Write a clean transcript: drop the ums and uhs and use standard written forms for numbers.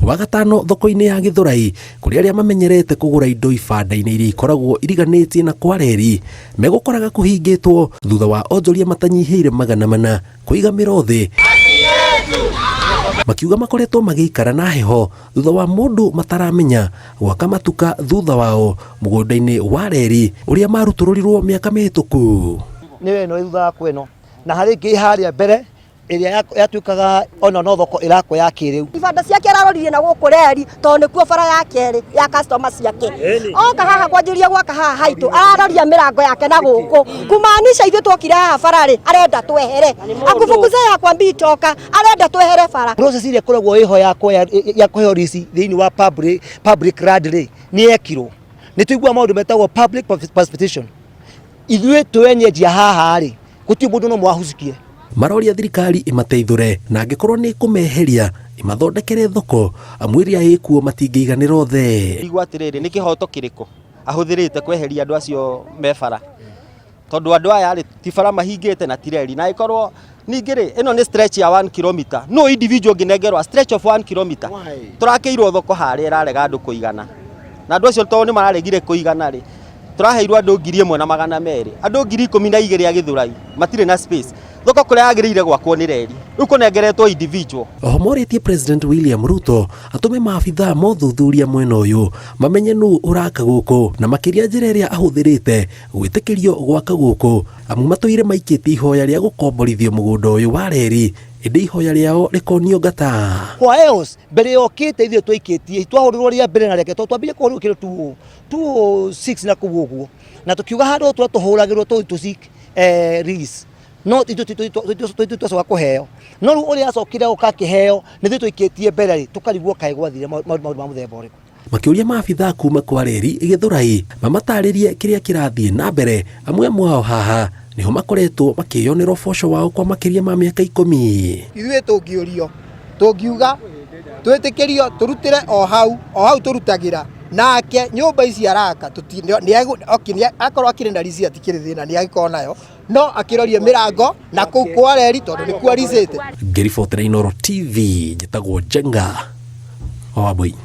Wagatano thoko-inĩ ya Gĩthũrai kũrĩ arĩa mamenyerete kũgũra indo ibanda-inĩ iria ikoragwo iriganĩtie na kwa reri megũkoraga kũhingĩtwo thutha wa onjoria matanyihĩire 400 kũiga mĩro thĩ makiuga makoretwo magĩikara na heho thutha wa mũndũ mataramenya gwaka matuka thutha wao mũgũnda-inĩ wa reri ũrĩa marutũrũrirwo mĩaka mĩhĩtũku. Nĩyo ĩno ĩ thutha wakwa ĩno na harĩ ĩngĩ ĩ harĩa mbere ĩrĩa yatuĩkaga ona no thoko ĩrakwo ya kĩrĩu. Ibanda ciake ararorire na gũkũ reri tondũ nĩkuo bara ya kerĩ ya customer ciake. Oka haha kwanjĩrĩria gwaka haha haitũ araroria mĩrango yake na gũkũ kumaanisha ithuĩ twokire haha bara rĩ arenda twehere akufukuza yakwambii toka arenda twehere bara. Process ĩrĩa ĩkoragwo ĩho ya kuoya ya kũheo lease thĩinĩ wa public land rĩ nĩ yekirwo. Nĩ tũiguaga maũndũ metagwo public participation. Ithuĩ twĩ enyeji a haha rĩ gũtirĩ mũndũ no mwahucikie. Maroria thirikari ĩmateithũre na angĩkorwo nĩ ĩkũmeheria ĩmathondekere thoko amu ĩrĩa ĩkuo matingĩiganĩra othe. Igua atĩrĩrĩ, nĩ kĩhoto kĩrĩkũ ahũthĩrĩte kweheria andũ acio me bara? Tondũ andũ aya rĩ, ti bara mahingĩte na ti reri. Na ĩkorwo ningĩ rĩ, ĩno nĩ stretch ya 1 kilometer. No individual ũngĩnengerwo stretch of 1 kilometer. Tũrakĩirwo thoko harĩa ĩrarega andũ kũigana. Na andũ acio tondũ nĩ mararegire kũigana rĩ, tũraheirwo andũ 1,200. Andũ 12,000 a Gĩthũrai matirĩ na space. Thoko kũrĩa yagĩrĩire gwakwo nĩ reri. Rĩu kũnengeretwo individual. Oho morĩtie President William Ruto atũme maabithaa mothuthuria mwena ũyũ mamenye nũ ũraka gũkũ na makĩria njĩra ĩrĩa ahũthĩrĩte gwĩtĩkĩrio gwaka gũkũ amu matũire maikĩtie ihoya rĩa gũkomborithio mũgũnda ũyũ wa reri ĩndĩ ihoya rĩao rĩkonio ngata. Kwa else mbere yokĩte ithuĩ twaikĩtie twahũrirwo rĩa mbere na rĩa kerĩ twambire kũhũrwo kĩndũ 206 na kũu ũguo na tũkiuga handũ tũrĩa tũhũragĩrwo tũthiĩ tũ seek lease no ithuĩ twacoka kũheo no rĩu ũrĩa acokire gũka akĩheo nĩ ithuĩ twaikĩtie mbere rĩ tũkarigwo kaĩ gwathire maũndũ ma mũthemba ũrĩkũ. Makĩũria maabithaa kuma kwa reri Gĩthũrai mamatarĩrie kĩrĩa kĩrathiĩ na mbere amwe mwao haha nĩho makoretwo makĩyonera ũboco wao kwa makĩria ma mĩaka 10. Ithuĩ tũngĩũrio tũngiuga twĩtĩkĩrio tũrutĩre o hau o hau tũrutagĩra nake nyũmba ici araka akorwo akĩrĩ na lease atikĩrĩ thĩna nĩ agĩkorwo nayo no akĩrorie mĩrango na kũu kwa reri tondũ nĩkuo aricĩte. Ngĩribotera Inooro TV njĩtagwo Njenga wa Wambui.